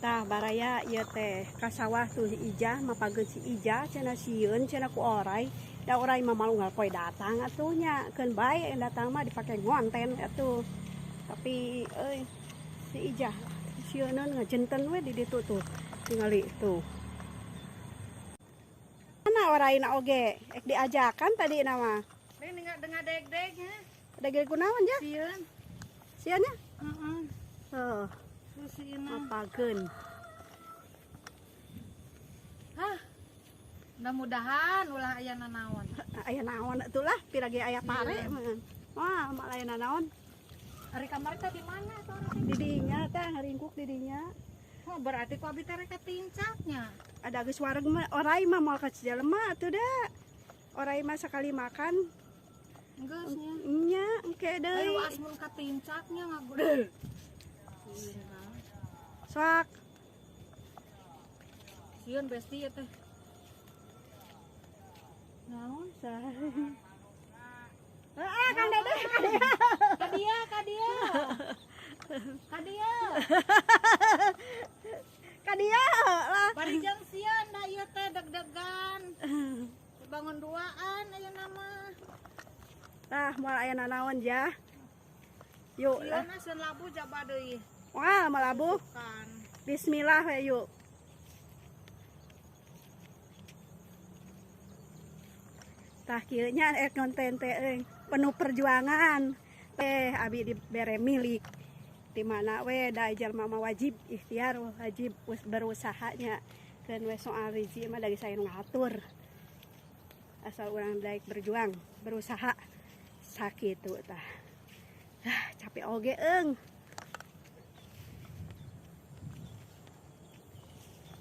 Tah baraya ieu teh ka sawah tuh si Ijah mapageun si Ijah cenah sieun cenah ku orai. Da orai mah malunggal poe datang atuh nya, keun bae datang mah dipake ngonten atuh. Tapi euy si Ijah sieuneun ngajenten we di ditu tuh. Tingali tuh. Mana oraina oge? Ek diajakan tadi nama. Deng dengar deg-deg nya. Deg-deg kunaon ja? Sieun. Sieun nya? Heeh. Heuh. Sieun. Mapageun. Hah. Mudah-mudahan ulah aya nanaon. Aya naon atuh lah, pira ge aya pare mah. Wah, moal aya nanaon. Ari kamari teh di mana tuh orang teh? Di dinya tah ngaringkuk di dinya. Oh, berarti ku abi teh rek katincaknya. Ada geus wareg mah orai mah moal ka jelema atuh da. Orai mah sakali makan Geus nya. Nya engke deui. Ayo asmun katincaknya ngagudel. Sok. Sieun besti ya teh. Naon sah? Ah, Kang Dede, ka dia. Ka dia, ka dia. Ka dia. Ka dia lah. Bari jeung sieun da ieu teh deg-degan. Bangun duaan ayeuna mah. Tah, moal aya nanaon ja. Yuk lah. Sieun sieun labu jaba deui. Wah, moal labu. Kan. Bismillah we yuk. Tah kieu nya ek konten teh euy, penuh perjuangan. Teh abi dibere milik. Di mana we da jalma mah wajib ikhtiar, wajib berusahanya. Keun we soal rezeki mah dari saya ngatur. Asal urang daek berjuang, berusaha. Sakitu tah. Ah, capek oge eung.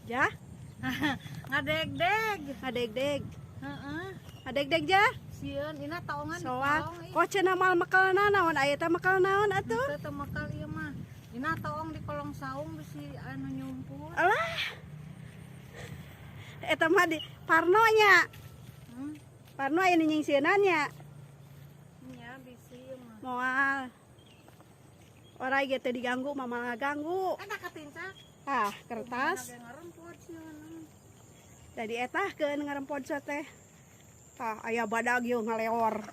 Ja? Ngadeg-deg. Ngadeg-deg. Heeh. Ngadeg-deg ja? Sieun ina taongan Soak. di kolong, ih. Kok cenah mal mekelna naon aya teh mekel naon atuh? Teu teu mekel ieu mah. Ina taong di kolong saung bisi anu nyumput. Alah. Eta mah di Parno nya. Parno aya nu nyingsieunan nya. Nya bisi ieu mah. Moal. Orai ge teu diganggu, mah malah ganggu. Eta katincak. Ah, kertas. Kumaha ngarempod sieun. Jadi etah keun ngarempod teh. Tah aya badag ieu ngaleor.